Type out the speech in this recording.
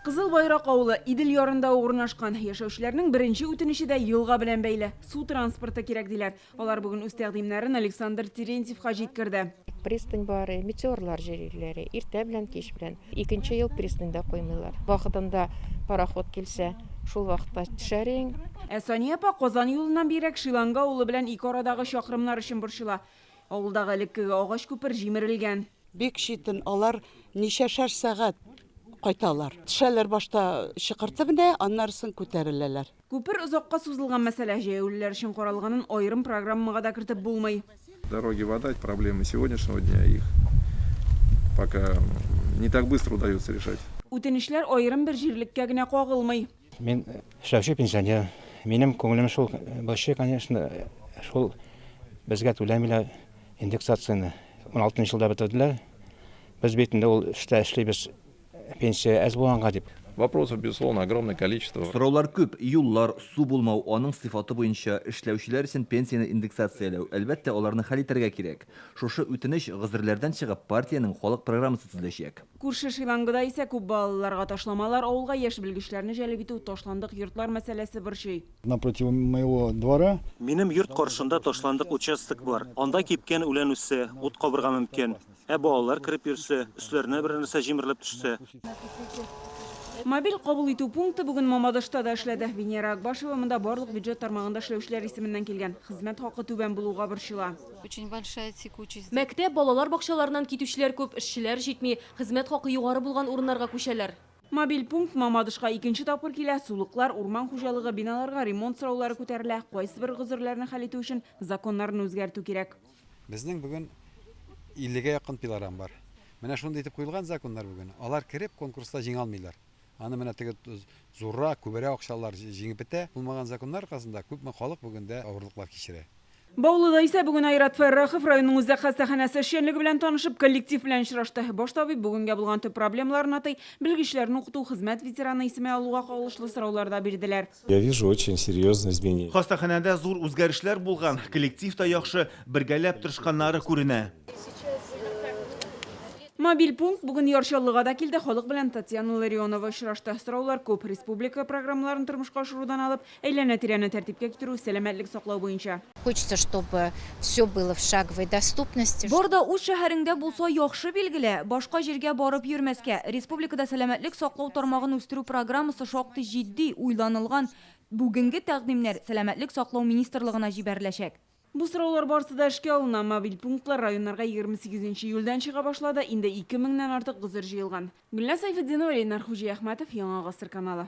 Кызыл Байрак авылы Идел ярында ук урнашкан. Яшәүчеләрнең беренче үтенече дә елга белән бәйле. Су транспорты кирәк, диләр. Алар бүген үз тәкъдимнәрен Александр Терентьевка җиткерде. Пристань бар, метеорлар җөриләр, иртә белән, кич белән. Икенче ел пристаньда куймыйлар. Вакытында пароход килсә, шул вакытта төшәр иең. Ә Сания апа Казан юлыннан бигрәк Шиланга авылы белән ике арадагы чакрымнар өчен борчыла. Авылдагы элеккеге агач күпер җимерелгән. Бик читен, алар ничәшәр сәгать кайталар. Төшәләр башта чокыр төбенә, аннары соң күтәреләләр. Күпер озакка сузылган мәсьәлә, җәяүлеләр өчен каралганын аерым программага да кертеп булмый. Дороги, вода, проблемы сегодняшнего дня, их пока не так быстро удается решать. Үтенечләр аерым бер җирлеккә генә кагылмый. Мин эшләүче пенсионер. Минем күңелем шул борчый, конечно, шул безгә түләмиләр индексацияне. 16 елда бетерделәр. Без бит инде ул эштә эшлибез пенсия әз булганга дип. Вопросов, безусловно, огромное количество. Сораулар күп, юллар, су булмау, аның сыйфаты буенча, эшләүчеләр өчен пенсияне индексацияләү, әлбәттә, аларны хәл итәргә кирәк. Шушы үтенеч, гозерләрдән чыгып, партиянең халык программасы төзеләчәк. Күрше Шилангыда исә күп балалыларга ташламалар, авылга яшь белгечләрне җәлеп итү, ташландык йортлар мәсьәләсе борчый. Напротив моего двора. Минем йорт каршында ташландык участок бар. Анда кипкән үлән үсә, ут кабырга мөмкин. Ә балалар кереп йөрсә, өсләренә берәр нәрсә җимерелеп төшсә? Мобиль кабул итү пункты бүген Мамадышта да эшләде. Венера Акбашева монда барлык бюджет тармагында эшләүчеләр исеменнән килгән. Хезмәт хакы түбән булуга борчыла. Очень большая текучесть. Мәктәп, балалар бакчаларыннан китүчеләр күп, эшчеләр җитми, хезмәт хакы югары булган урыннарга күчәләр. Мобиль пункт Мамадышка икенче тапкыр килә. Сулыклар, урман хуҗалыгы, биналарга ремонт сораулары күтәрелә. Кайсыбер гозерләрне хәл итү өчен законнарны үзгәртү кирәк. Безнең бүген иллегә якын пилорам бар. Менә шундый итеп куелган законнар бүген. Алар кереп конкурста җиңә алмыйлар. Аны менә теге зуррак, күбрәк акчалар җиңеп бетә. Булмаган законнар аркасында күпме халык бүген дә авырлыклар кичерә. Баулыда исә бүген Айрат Фәррахов районның үзәк хастаханәсе эшчәнлеге белән танышып, коллектив белән очрашты. Баш табиб бүгенгә булган төп проблемаларны атый, белгечләрне укыту, хезмәт ветераны исеме алуга кагылышлы сораулар да бирделәр. Я вижу очень серьезные изменения. Хастаханәдә зур үзгәрешләр булган, коллектив та яхшы, бергәләп тырышканнары күренә. Мобиль пункт бүген Яр Чаллыга да килде, халык белән Татьяна Ларионова очрашты. Сораулар күп, республика программаларын тормышка ашырудан алып, Әйләнә-тирәне тәртипкә китерү, сәламәтлек саклау буенча. Хочется, чтобы все было в шаговой доступности. Бар да үз шәһәреңдә булса яхшы, билгеле. Башка җиргә барып йөрмәскә. Республикада сәламәтлек саклау тармагын үстерү программасы шактый җитди, уйланылган. Бүгенге тәкъдимнәр Сәламәтлек саклау министрлыгына җибәреләчәк. Бу сораулар барысы да эшкә алына. Мобиль пунктлар районнарга 28 июльдән чыга башлады, инде 2 меңнән артык гозер җыелган. Гөлназ Сәйфетдинова, Ленар Хуҗиәхмәтов, Яңа Гасыр каналы.